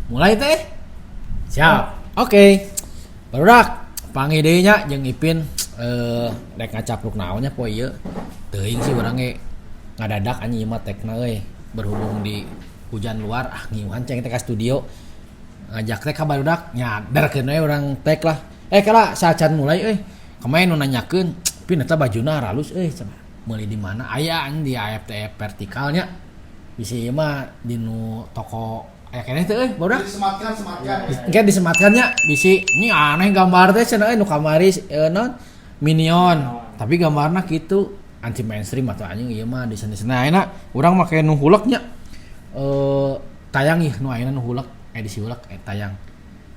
Mulai teh. Siap. Oke. Barudak panggih deui nya jeung Ipin rek ngacapruk naon nya poe ieu. Teuing sih urang ge ngadadak anjing ieu mah tekna euy. Berhubung di hujan luar ah ngiuhan ceng teh ka studio. Ngajak teh ka barudak nya derkeun we urang tek lah. Kala saacan mulai euy. Kemarin nu nanyakeun, Pin eta bajuna aralus euy cenah. Meuli di mana? Aya anjing di AFTF vertikalnya. Bisi ieu mah di nu toko aya keneh teh euy barudak. Disematkan, sematkan. Engke disematkan nya bisi ini aneh gambar teh cenah euy nu kamari naon Minion. Tapi gambarna kitu anti mainstream atau anjing ieu mah desain-desain. Nah, ayeuna urang make nu hulek nya. Tayang ih nu ayeuna nu hulek edisi hulek tayang.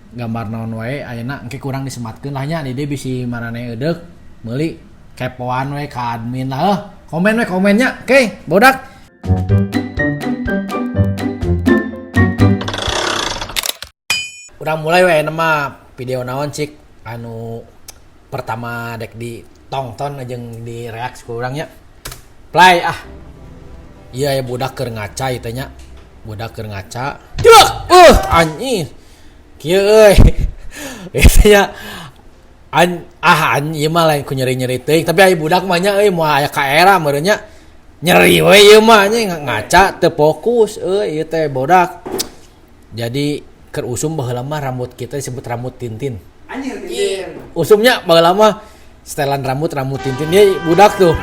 Gambar naon wae ayeuna engke kurang disematkeun lah nya di dieu bisi maraneh eudeuk meuli kepoan we ka admin lah heuh. Komen we komennya. Oke, bodak. Urang mulai we ayeuna mah video naon cik anu pertama dek ditonton jeung direaksi ku urang nya. Play ah. Ieu aya budak keur ngaca ieu teh nya. Budak keur ngaca. Cek, anjing. Kieu euy. Ieu teh nya an ah an ieu mah lain ku nyeri-nyeri teuing tapi aya budak mah nya euy moal aya ka era meureun nya. Nyeri we ieu mah anjing ngaca teu fokus euy ieu teh budak. Jadi keur usum baheula mah rambut kita disebut rambut tintin. Anjir tintin. Usumnya baheula mah setelan rambut rambut tintin dia budak tuh.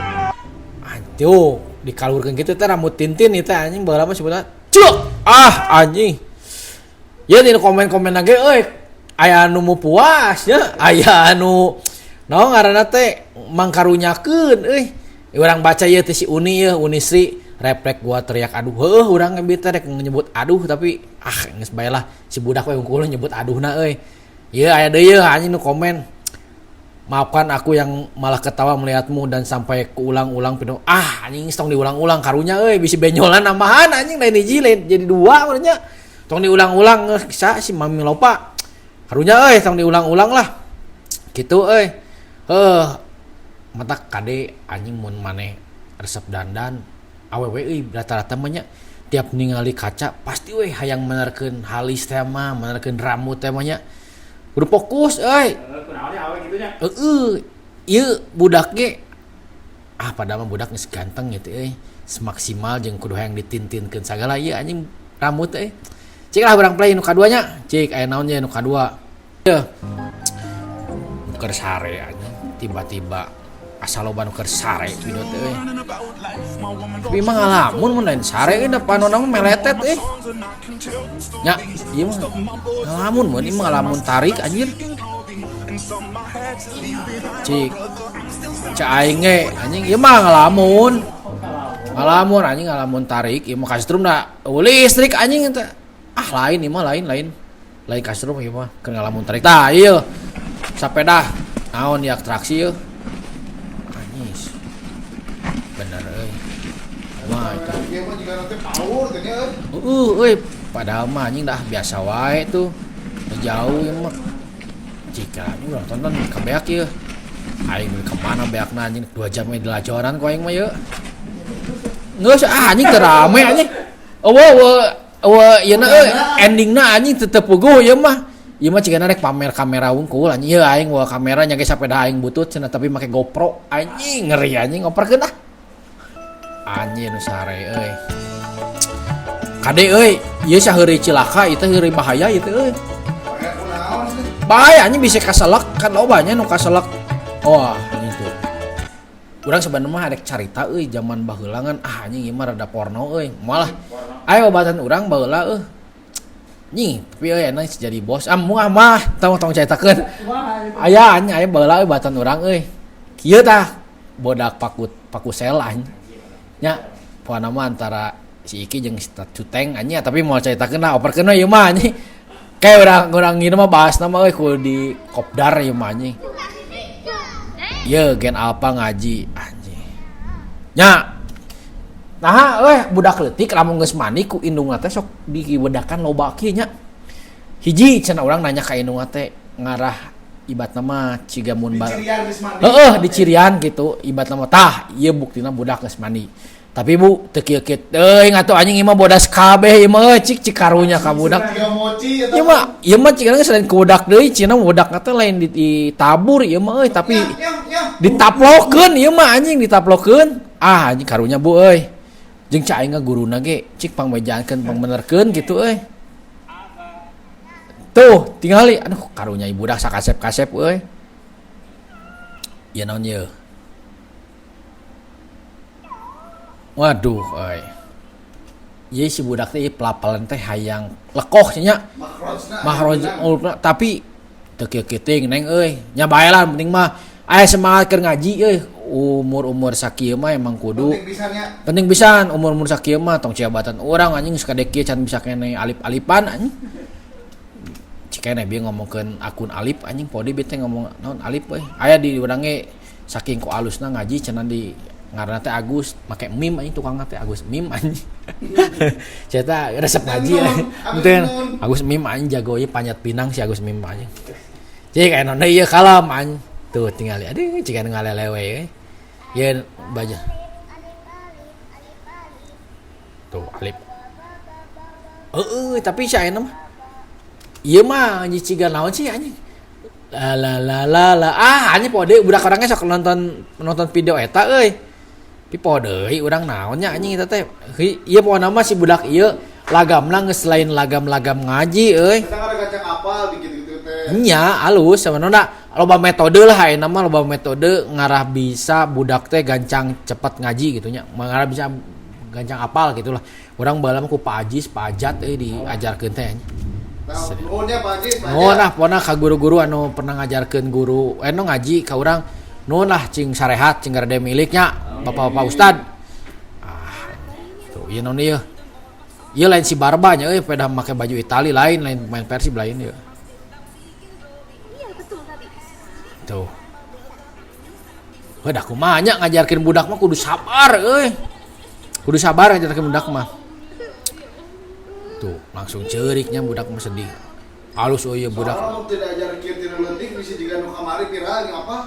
Anjing dikalurkeun kitu teh rambut tintin ieu teh anjing baheula mah sebutna cuk ah anjing. Ya di komen-komen lagi euy aya anu mu puas nya, aya anu naon ngaranna teh mangkarunyakeun euy. Urang baca ieu teh si Uni ieu, Uni Sri refleks gua teriak aduh heueuh urang ge teh rek nyebut aduh tapi ah geus bae lah si budak we hungkul nyebut aduhna euy. Ieu aya deui ieu anjing nu komen. Maafkan aku yang malah ketawa melihatmu dan sampai kuulang-ulang video. Ah anjing tong diulang-ulang karunya euy bisi benyolan nambahan anjing lain hiji lain jadi dua meureun nya. Tong diulang-ulang sa si Mami Lopa. Karunya euy tong diulang-ulang lah. Kitu euy. Heuh. Mata kade anjing mun maneh resep dandan awewe euy rata-rata mah nya tiap ningali kaca pasti we hayang menerkeun halis teh mah, menerkeun rambut teh mah nya. Kudu fokus euy. Kunaon awe kitu nya? Heeh. Ieu budak ge ah padahal mah budak geus ganteng gitu euy. Semaksimal jeung kudu hayang ditintinkeun sagala ieu anjing rambut teh. Cik lah urang play nu kadua nya. Cik aya naon ye nu kadua. Ieu. Keur sare anjing tiba-tiba asa loba nu keur sare video teh euy. Tapi mah ngalamun mun lain sare euy da panonna mah meletet euy. Nya ieu mah ngalamun mun ieu mah ngalamun tarik anjir. Cik. Cak aing ge anjing ieu mah ngalamun. Ngalamun anjing ngalamun tarik ieu mah kastrum da eueuh listrik anjing teh. Ah lain ieu mah lain lain. Lain kastrum ieu mah keur ngalamun tarik. Tah ieu sapeda naon ieu atraksi ieu. Anjis. Bener euy. Mah itu. Ieu mah jiga teh power teh nya euy. Heeh euy, padahal mah anjing dah biasa wae tuh. Jauh ieu mah. Jika anjing urang tonton ka beak ieu. Aing ka mana beakna anjing 2 jam we dilajoran ku aing mah ieu. Geus ah anjing teu rame anjing. Eueuh eueuh eueuh ieu na euy endingna anjing teu puguh ieu mah. Ieu mah cigana rek pamer kamera wungkul anjing. Ieu aing bawa kamera nya ge sapeda aing butut cenah tapi make GoPro anjing ngeri anjing ngoperkeun ah. Anjing nu sare euy. Kade euy, ieu saheureuy cilaka ieu teh heureuy bahaya ieu teh euy. Bahaya anjing bisa kaselek kan loba nya nu kaselek. Wah, anjing tuh. Urang sebenarnya mah arek carita euy zaman baheula ngan ah anjing ieu mah rada porno euy. Malah aya obatan urang baheula euy. Nying, tapi euy enak jadi bos. Ah moal mah tong tong caritakeun. Aya anjing aya baheula euy obatan urang euy. Kieu tah bodak paku pakusel anjing. Nya pokona mah antara si Iki jeung si Cuteng anjing tapi moal caritakeun lah operkeun we ieu mah anjing. Kayak urang ieu mah bahasna mah euy kudu di kopdar ieu mah anjing. Ieu Gen Alpha ngaji anjing. Nya naha euy budak leutik lamun geus mandi ku indungna teh sok dibedakan loba kieu nya. Hiji cenah urang nanya ka indungna teh ngarah ibatna mah ciga mun Dicirian geus mandi. Heeh, dicirian gitu ibatna mah tah ieu buktina budak geus mandi. Tapi Bu, teu kieu-kieu teuing atuh anjing ieu mah bodas kabeh ieu mah euy cik cik karunya ka budak. Ieu mah ieu mah cik selain ku budak deui cenah budakna teh lain ditabur ieu mah euy tapi ditaplokeun ieu mah anjing ditaplokeun. Ah anjing karunya Bu euy. Jeung cai aing guruna ge cik pangbejaankeun pangbenerkeun kitu euy. Tuh tingali aduh karunya ieu budak sakasep-kasep euy. Ieu naon ieu? Waduh euy. Ieu si budak teh ieu pelapalan teh hayang lekoh nya. Mahroj tapi teu kieu-kieu teuing neng euy. Nya bae lah penting mah aya semangat keur ngaji euy. Umur-umur sakieu mah emang kudu Penting pisan nya. Penting pisan umur-umur sakieu mah tong ciabatan urang anjing sakade kieu can bisa keneh alip-alipan anjing. Cik keneh bieu ngomongkeun akun alip anjing podi bieu teh ngomong naon alip euy. Aya di urang ge saking ku alusna ngaji cenah di ngaranna teh Agus make mim anjing tukangna teh Agus mim anjing. Cerita resep ngaji henteu Agus mim anjing jago ieu panjat pinang si Agus mim anjing. Cik aya naon deui ieu kalem anjing. Tuh tingali aduh cik anu ngalelewe euy. Ieu baja. Tuh alip. Heeh tapi si ayeuna mah ieu mah anjing ciga naon sih anjing. La la la la la ah anjing poho deui budak urang ge sok nonton video eta euy. Tapi poho deui urang naon nya anjing eta teh. Ieu pokona mah si budak ieu lagamna geus lain lagam-lagam ngaji euy. Eta kada kacang apal di kitu-kitu teh. Nya alus sabenerna loba metode lah ayeuna mah loba metode ngarah bisa budak teh gancang cepet ngaji gitu nya. Ngarah bisa gancang apal gitu lah. Urang baheula mah ku Pak Ajis, Pak Ajat euy diajarkeun teh anjing. Nuhun ya Pak Ajis, Pak Nuhun Ajat. lah pokona ka guru-guru anu pernah ngajarkeun guru nu ngaji ka urang nuhun lah cing sarehat cing garede miliknya bapak-bapak ustad. Ah tuh ieu naon ieu? Ieu lain si Barba nya euy pedah make baju Itali lain lain main Persib lain ieu. Tuh. Heuh da kumaha nya ngajarkeun budak mah kudu sabar euy. Kudu sabar ngajarkeun budak mah. Tuh, langsung ceuriknya budak mah sedih. Alus euy budak. Soalnya mun tidak ajarkeun ti leutik bisa jiga nu kamari viral jeung apa?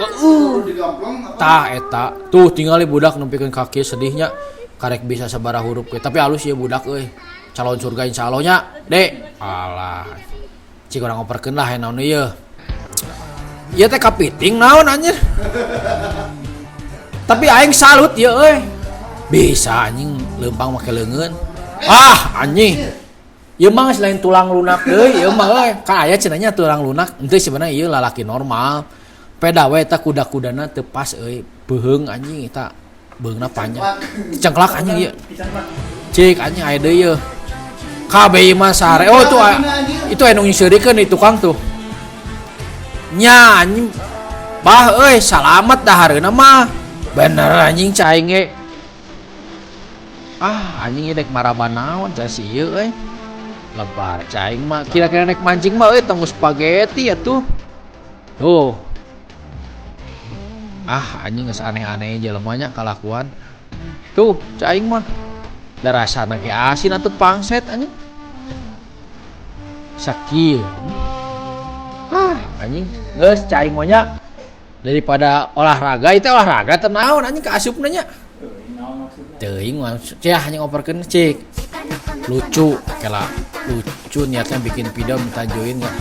Heeh. Digampleng apa? Tah eta. Tuh tingali budak nempikeun kaki sedihnya. Karek bisa sabaraha huruf ge tapi alus ieu budak euy. Calon surga insyaallah nya, Dek. Alah. Cik urang ngoperkeun lah naon ieu. Ieu teh kapiting naon anjir. Tapi aing salut ieu euy. Bisa anjing leumpang make leungeun. Ah anjing. Ieu mah selain tulang lunak deui ieu mah euy. Kan aya cenah nya tulang lunak henteu sebenarnya ieu lalaki normal. Peda we eta kuda-kudana teu pas euy. Beuheung anjing eta beungna panjang. Cengklak anjing ieu. Cik anjing aya deui ieu. Kabeh ieu mah sare. Oh itu itu anu nyeurikeun di tukang tuh. Nya anjing. Bah euy salamet dahareuna mah. Bener anjing cai aing ge. Ah anjing ieu dek maraba naon cai si ieu euy. Lebar cai aing mah kira-kira nek mancing mah euy tong spaghetti atuh. Tuh. Ah anjing geus aneh-aneh jelema nya kalakuan. Tuh cai aing mah. Da rasana ge asin atuh pangset anjing. Sakieu. Ah anjing geus cai aing mah nya. Daripada olahraga itu olahraga teh naon anjing kaasupna nya. Teuing maksud cah anjing operkeun cik. Lucu kela lucu niatnya bikin video minta join enggak.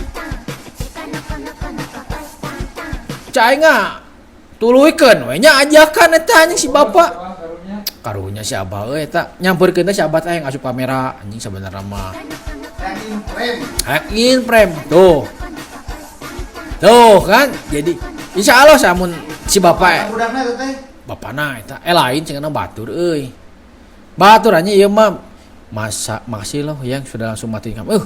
Cai nga tuluykeun we nya ajakan eta anjing si bapak. Karunya si abah euy eta nyamperkeun teh si abah teh asup kamera anjing sebenarnya mah. Hayang in frame tuh. Tuh kan jadi insya Allah samun si bapak bapana eta lain cenah batur euy. Batur anjing ieu mah masa makasih loh yang sudah langsung matiin kamu.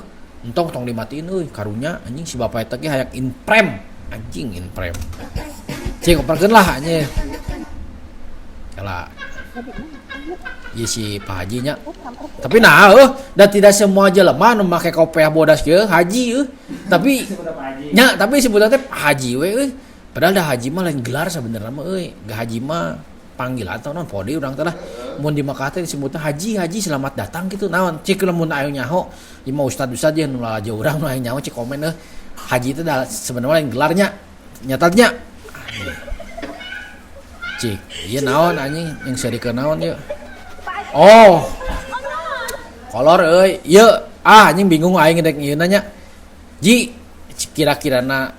Entong tong dimatiin euy karunya anjing si bapak eta ge hayang in frame anjing in frame. Cik operkeun lah anjing. Kala ieu si Pak Haji nya. Tapi nah dan tidak semua jelema nu make kopiah bodas kieu haji euy. Tapi nya tapi sebutan teh haji we euy. Padahal dah haji mah lain gelar sabenerna mah euy. Gak haji mah panggilan atau naon podi urang teh lah. Mun di Mekah teh disebutna haji, haji selamat datang gitu naon. Cik lamun aya nyaho, ieu mah ustad-ustad ye nu lalajo urang nu aya nyaho cik komen euy. Haji teh dah sebenarnya lain gelarnya. Nyatatnya. Cik, ieu naon anjing yang seurikeun naon ieu. Oh. Kolor euy. Ieu ah anjing bingung aing rek ieu nanya. Ji kira-kirana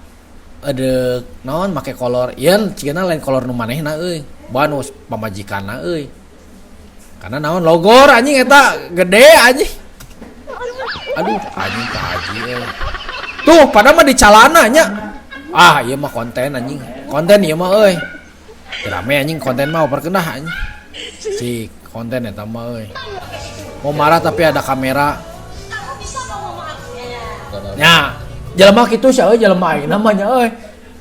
edek naon make kolor ieu cigana lain kolor nu manehna euy. Ba nu pamajikanna euy. Karena naon logor anjing eta gede anjing. Aduh anjing Pak Haji euy. Tuh padahal mah di calana nya. Ah ieu mah konten anjing. Konten ieu mah euy. Rame anjing konten mah operkeun dah anjing. Cik konten eta mah euy. Mau marah tapi ada kamera. Nya, jelema kitu sia euy jelema ayeuna mah nya euy.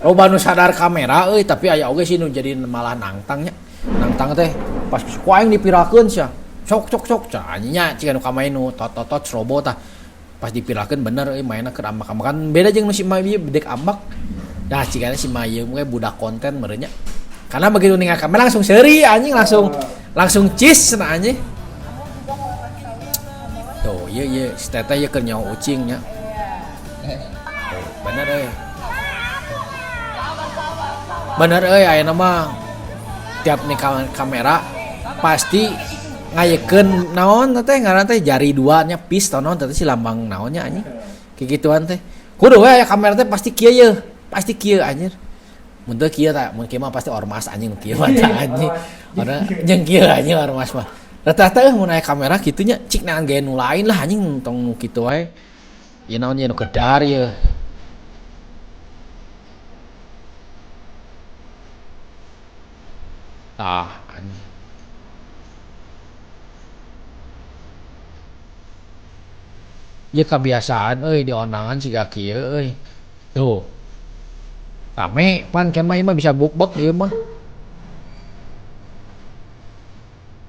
Loba nu sadar kamera euy tapi aya oge sih nu jadi malah nangtang nya. Nangtang teh pas ku aing dipirakeun sia. Sok sok sok cah anjing nya ciga nu kamain nu tot tot tot ceroboh tah. Pas dipirakeun bener euy mainna keur ambak-ambakan beda jeung nu si Mai ieu bedek ambak. Nah cigana si Mai ieu mah budak konten meureun nya. Karena begitu ningali kamera langsung seuri anjing langsung langsung cis cenah anjing. Tuh ieu ieu si teteh ieu keur nyaho ucing nya. Tuh bener euy. Bener euy ayeuna mah tiap nih kamera pasti ngayekeun naon teh ngaran teh jari dua nya pis tah naon teh si lambang naon nya anjing. Kikituan teh. Kudu we aya kamera teh pasti kieu ye, pasti kieu anjir. Mun teu kieu tah, mun kieu mah pasti ormas anjing kieu mah tah anjing. Karena jeung kieu anjing ormas mah. Rata-rata euy mun aya kamera kitu nya cik neangan gaya nu lain lah anjing tong nu kitu wae. Ieu naon ieu nu kedar ieu. Tah anjing. Ieu kabiasaan euy di ondangan siga kieu euy. Tuh. Rame pan ken mah ieu mah bisa bukbek ieu mah.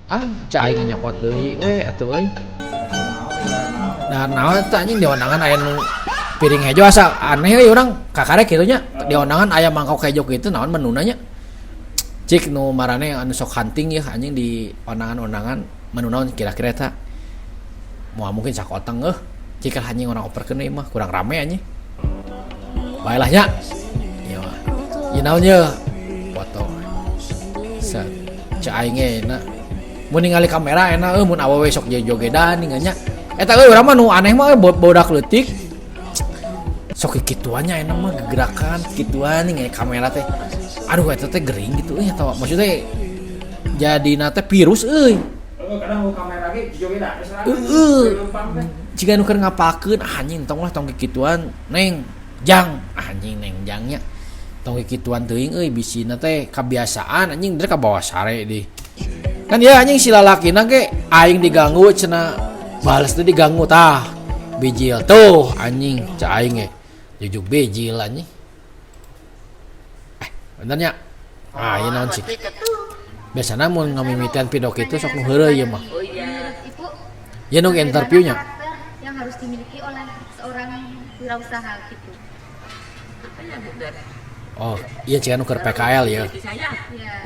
Ah, cai aing nyokot deui we atuh euy. Nah, naon eta anjing di ondangan aya nu piring hejo asa aneh euy urang kakarek kitu nya. Di ondangan aya mangkok hejo kitu naon menuna nya. Cik nu marane anu sok hunting yeuh anjing di ondangan-ondangan menu naon kira-kira eta. Moal mungkin sakoteng euh. Cik lah anjing urang operkeun deui mah kurang rame anjing. Bae lah nya. Ieu mah. Ieu naon yeuh? Foto. Set. Cek aing ge enak. Mun ningali kamera enak euy mun awewe sok jogedan ningan nya. Eta euy urang mah nu aneh mah euy bodak leutik. Sok kikituan nya enak mah gegerakan kikituan ningali kamera teh. Aduh eta teh gering gitu euy atawa maksudnya jadina teh virus euy. Kadang mau kamera ge jogedan Heeh. Jiga nu keur ngapakeun anjing tong lah tong kikituan neng jang anjing neng jang nya. Tong kikituan teuing euy bisina teh kabiasaan anjing dek kabawa sare deh. Kan ya anjing si lalakina ge aing diganggu cenah bales teh diganggu tah. Bijil tuh anjing cak aing ge jujuk bijil anjing. Bener nya. Ah ieu naon sih? Biasana mun ngamimitian video kitu sok nu heureuy ieu mah. Ieu nu interviewnya. Yang harus dimiliki oleh seorang wirausaha gitu. Oh, iya cik anu keur PKL ya. Saya.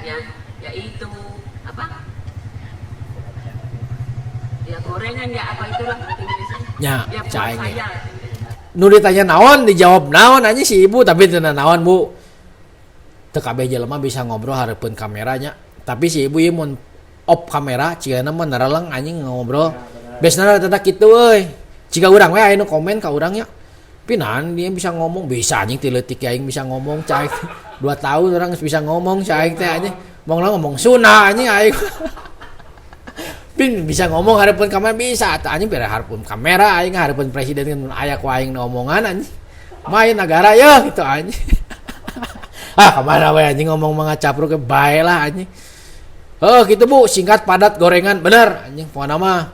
Ya, ya itu apa? Ya gorengan ya apa itulah Nya, cak aing. Nu ditanya naon dijawab naon anjing si ibu tapi teu naon Bu. Teu kabeh jelema bisa ngobrol hareupeun kameranya. Tapi si ibu ieu mun off kamera cigana mah nereleng anjing ngobrol. Biasana rata-rata kitu euy. Ciga urang we aya nu komen ka urang nya. Pinan dia bisa ngomong, bisa anjing ti leutik aing bisa ngomong cai. 2 tahun orang bisa ngomong cai teh anjing. Mong ngomong sunah anjing aing. Pin bisa ngomong hareupeun kamera bisa atuh anjing pira hareupeun kamera aing hareupeun presiden kan aya ku aing omongan anjing. Main negara ya gitu anjing. Ah kemana we anjing ngomong mah ngacapruk ke bae lah anjing. Heuh gitu Bu, singkat padat gorengan bener anjing pokona mah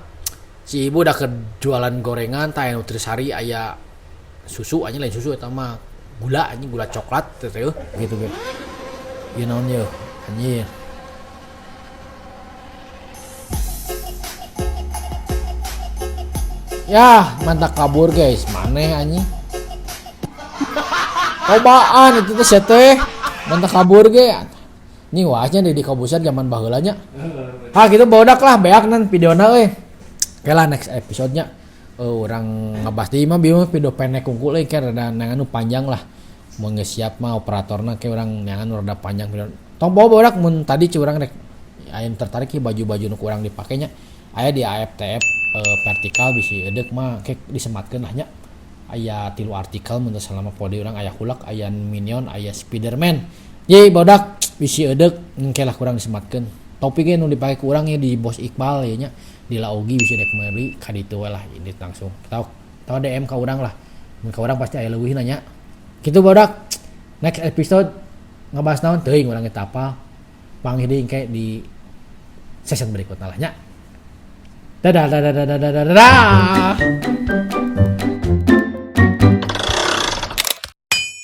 si ibu udah kejualan gorengan tah aya Nutrisari aya susu anjing lain susu eta mah gula anjing gula coklat teh teh gitu ge. Ieu naon yeuh anjir. Yah, mantap kabur guys. Maneh anjing. Cobaan itu teh sia teh. Mantap kabur ge. Ini wahnya di Kobuser zaman baheula nya. Ha gitu bodak lah beak nan videona euy. Oke lah next episode-nya. Urang ngebahas deui mah bieu video pendek kungkul euy ke rada neangan nu panjang lah. Mun geus siap mah operatorna ke urang neangan nu rada panjang video. Tong poho bodak mun tadi cu urang rek aya tertarik baju-baju nu ku urang dipake nya. Aya di AFTF vertikal bisi edeuk mah kek disematkeun lah nya. Aya 3 artikel mun teu salah mah pode urang aya Hulk, aya Minion, aya Spiderman. Ye barudak bisi edeuk engke lah kurang disematkeun. Topi ge nu dipake ku urang ye di Bos Iqbal ye nya. Di Laogi bisi dek meuli ka ditu we lah ini langsung. Tau DM ka urang lah. Mun ka urang pasti aya leuwihna nya. Kitu barudak. Next episode ngebahas naon teuing urang ge teu apal. Panggih deui engke di session berikutna lah nya. Dadah dadah dadah dadah dadah.